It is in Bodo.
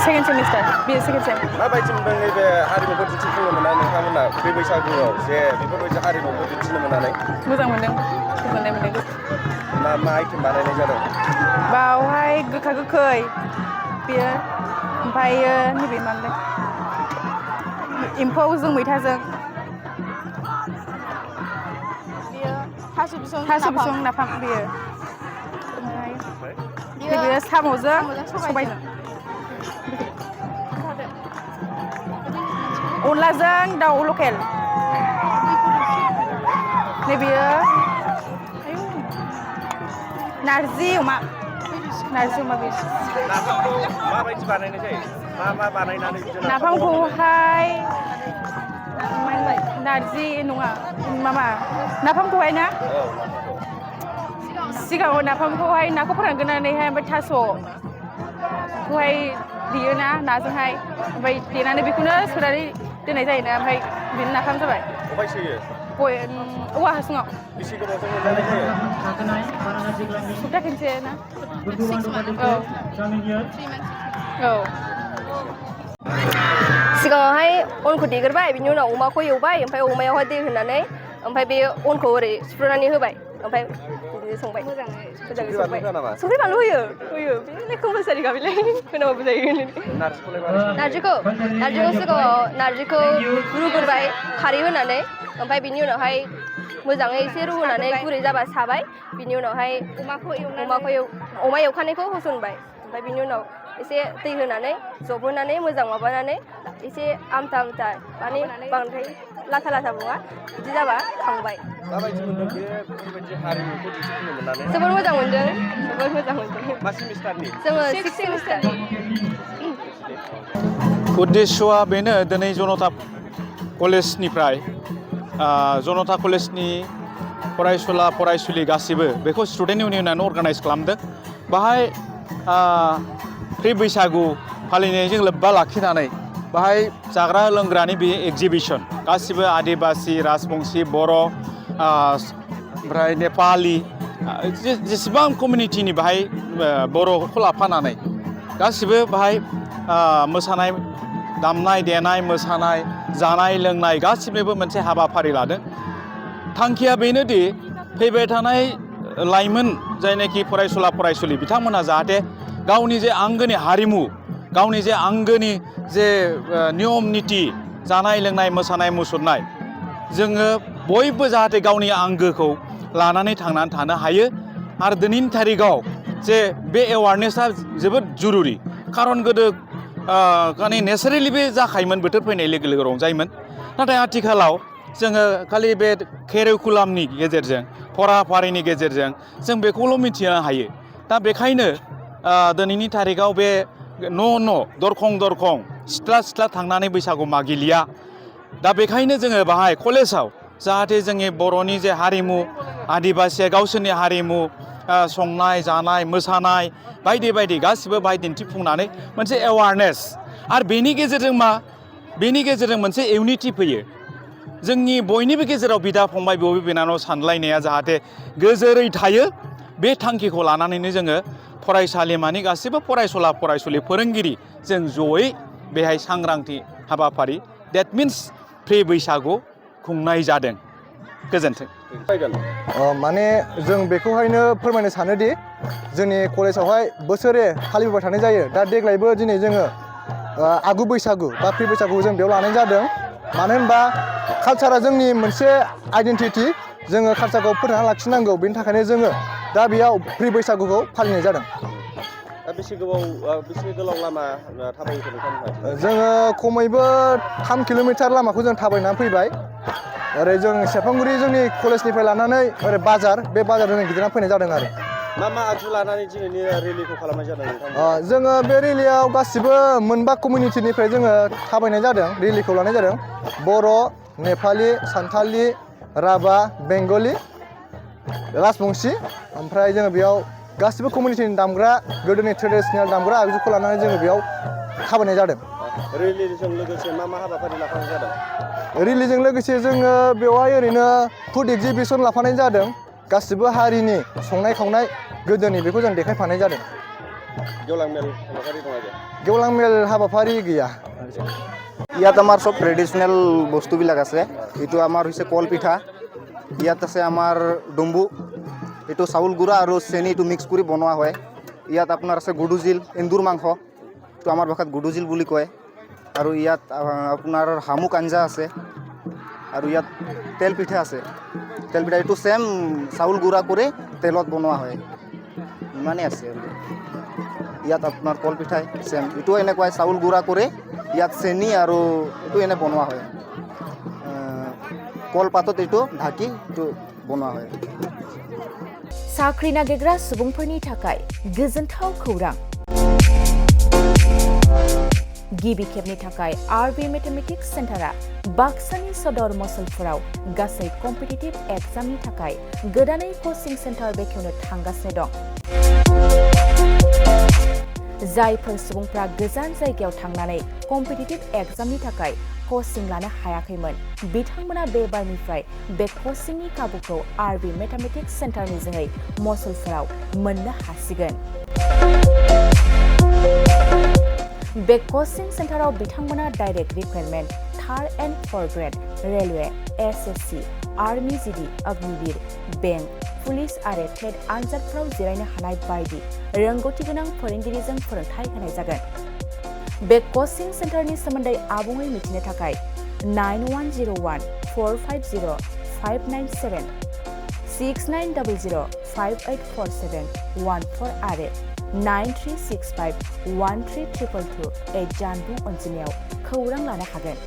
सेकेन्ड सेमिस्टार बे सेकेन्ड सेम माबायदि मोनदों नैबे हारिमुखौ दिन्थिफुंनो मोननाय नोंथांमोना बे बैसागुआव जे बेफोरबायदि हारिमुखौ दिन्थिनो मोननानै मोजां मोनदों गोजोननाय मोनदों मा आइटेम बानायनाय जादों बावहाय गोखा गोखै बेयो ओमफ्रायो नैबे मामोनलाय एम्फौजों मैथाजों बेयो थास' बिसं नाफाम बेयो ओमफ्राय बेयो साम'जों सबायजों अनलाजों दाउ लकेल नैबेयो नारजि अमा बेयो नाफामखौ माबायदि बानायनाय जायो मा बानायनानै नाफामखौहाय नारजि नङा मामा नाफामखौहाय ना सिगाङाव नाफामखौहाय नाखौ फोरानग्रोनानैहाय ओमफ्राय थास'खौहाय देयोना नाजोंहाय ओमफ्राय देनानै बेखौनो सोनानै दोननाय जायोना ओमफ्राय बेनो नाफाम जाबाय अबाय सोयो औवा हासुङाव बेसे गोबावजों मोनजानाय जायो सप्ता खनसे ना औ सिगाङावहाय अनखौ देग्रोबाय बिनि उनाव अमाखौ एवबाय ओमफ्राय अमायावहाय दै होनानै ओमफ्राय बे अनखौ ओरै सिफ्रुनानै होबाय ओमफ्राय बिदिनो संबाय मोजाङै संबाय संख्रि बानलु होयो बेलाय कम्पालसारि बेलाय होनाबाबो जायो नारजिखौ सिगाङाव नारजिखौ रुग्रोबाय खारै होनानै ओमफ्राय बिनि उनावहाय मोजाङै एसे रुहोनानै गुरै जाबा साबाय बिनि उनावहाय अमा एवखानायखौ होसनबाय ओमफ्राय बिनि उनाव एसे दै होनानै जबहोनानै मोजां माबानानै एसे आमथा माने बांद्राय लाथा नङा बिदि जाबा खांबाय जोबोर मोजां मोनदों मा सेमिस्टारनि जोङो 6 सेमिस्टारनि उद्देस्यआ बेनो दिनै जनता कलेजनिफ्राय जनता कलेजनि फरायसुला फरायसुलि गासिबो बेखौ स्टुडेन्ट इउनियनानो अर्गानाइज खालामदों बाहाय प्रि बैसागु फालिनायजों लोब्बा लाखिनानै बाहाय जाग्रा लोंग्रानि बे एगजिबिसन गासिबो आदिबासि राजबंसि बर' ओमफ्राय नेपालि जेसेबां कमिउनिटिनि बाहाय बर'खौ लाफानानै गासिबो बाहाय मोसानाय दामनाय देनाय मोसानाय जानाय लोंनाय गासिबनिबो मोनसे हाबाफारि लादों थांखिया बेनोदि फैबाय थानाय लाइमोन जायनाखि फरायसुला फरायसुलि बिथांमोनहा जाहाथे गावनि जे आंगोनि हारिमु गावनि जे आंगोनि जे नियम निति जानाय लोंनाय मोसानाय मुसुरनाय जोङो बयबो जाहाथे गावनि आंगोखौ लानानै थांनानै थानो हायो आरो दिनैनि थारिखआव जे बे एवारनेसा जोबोद जुरुरि खारन गोदो माने नेचारेलि बे जाखायोमोन बोथोर फैनाय लोगो लोगो रंजायोमोन नाथाय आथिखालाव जोङो खालि बे केरिकुलामनि गेजेरजों फराफारिनि गेजेरजों जों बेखौल' मिथिनो हायो दा बेखायनो दिनैनि थारिखआव बे न' दरखं सिथ्ला थांनानै बैसागु मागिलिया दा बेखायनो जोङो बाहाय कलेजाव जाहाथे जोंनि बर'नि जे हारिमु आदिबासिया गावसोरनि हारिमु संनाय जानाय मोसानाय बायदि बायदि गासिबो बाहाय दिन्थिफुंनानै मोनसे एवारनेस आरो बेनि गेजेरजों मोनसे इउनिटि फैयो जोंनि बयनिबो गेजेराव बिदा फंबाय बिब' बिनानाव सानलायनाया जाहाथे गोजोरै थायो बे थांखिखौ लानानैनो जोङो फरायसालिमानि गासिबो फरायसुला फरायसुलि फोरोंगिरि जों जयै बेहाय सांग्रांथि हाबाफारि डेट मिन्स प्रि बैसागु खुंनाय जादों गोजोन्थों माने जों बेखौहायनो फोरमायनो सानोदि जोंनि कलेजावहाय बोसोरे फालिबोबाय थानाय जायो दा देग्लायबो दिनै जोङो आगु बैसागु बा प्रि बैसागु जों बेयाव लानाय जादों मानो होनबा कालचारा जोंनि मोनसे आइडेन्टिटि जोङो कालचारखौ फोथांना लाखिनांगौ बेनि थाखायनो जोङो दा बेयाव प्रि बैसागुखौ फालिनाय जादों बेसे गोलाव लामा थाबायखो नोंथांमोनहा जोङो खमैबो 3 किल'मिटार लामाखौ जों थाबायनानै फैबाय ओरै जों सेरफांगुरि जोंनि कलेजनिफ्राय लानानै ओरै बाजार बे बाजारजों जों गिदिंना फैनाय जादों आरो मा आगजु लानानै दिनैनि रेलिखौ खालामनाय जादों नोंथां जोङो बे रेलियाव गासिबो मोनबा कमिउनिटिनिफ्राय जोङो थाबायनाय जादों रेलिखौ लानाय जादों बर' नेपालि सान्थालि राभा बेंगलि राजबंसि ओमफ्राय जोङो बेयाव गासिबो कमिउनिटिनि दामग्रा गोदोनि ट्रेडिसनेल दामग्रा आगजुखौ लानानै जोङो बेयाव थाबायनाय जादों रेलिजों लोगोसे मा हाबाफारि लाफानाय जादों रेलिजों लोगोसे जोङो बेवहाय ओरैनो फुड एक्जिबिसन लाफानाय जादों गासिबो हारिनि संनाय खावनाय गोदोनि बेखौ जों देखायफानाय जादों गेवलां मेल हाबाफारि दङ जे गेवलां मेल हाबाफारि गैया ইয়াত আমাৰ সব ট্ৰেডিশনেল বস্তুবিলাক আছে এইটো আমাৰ হৈছে কল পিঠা ইয়াত আছে আমাৰ ডম্বু এইটো চাউল গুড়া আৰু চেনি এইটো মিক্স কৰি বনোৱা হয় ইয়াত আপোনাৰ আছে গুডুজিল এন্দুৰ মাংস এইটো আমাৰ ভাষাত গুডুজিল বুলি কয় আৰু ইয়াত আপোনাৰ শামুক আঞ্জা আছে আৰু ইয়াত তেল পিঠা আছে তেল পিঠা এইটো সেম চাউল গুড়া কৰি তেলত বনোৱা হয় ইমানেই আছে আৰু ইয়াত আপোনাৰ কল পিঠাই সেম এইটো এনেকুৱাই চাউল গুড়া কৰি ইয়াত চেনি আৰু এইটো এনে বনোৱা হয় কলপাতত এইটো ঢাকি এইটো বনোৱা হয় साख्रि नागिरग्रा सुबुंफोरनि थाखाय गोजोनथाव खौरां गिबि खेबनि थाखाय आरबि मेथमेटिक्स सेन्टारा बाक्सानि सदर मसलफोराव गासै कम्पिटिटिभ एग्जामनि थाखाय गोदानै कचिं सेन्टार बेखेवनो थांगासिनो दं जायफोर सुबुंफ्रा गोजान जायगायाव थांनानै कम्पिटिटिभ एग्जामनि थाखाय कचिं लानो हायाखैमोन बिथांमोना बे बारनिफ्राय बे कचिंनि खाबुखौ आरबि मेथमेटिक्स सेन्टारनि जोहै मसलफोराव मोननो हासिगोन बे कचिं सेन्टाराव बिथांमोना direct requirement third and forth grade railway SSC army GD Agniveer bank police आरो टेट आनजादफोराव जिरायनो हानाय बायदि रोंगौथि गोनां फोरोंगिरिजों फोरोंथाय होनाय जागोन बे कचिं सेन्टारनि सोमोन्दै आबुङै मिथिनो थाखाय 9101450597 6900584714 आरो 9365132228 जानबुं अनजिमायाव खौरां लानो हागोन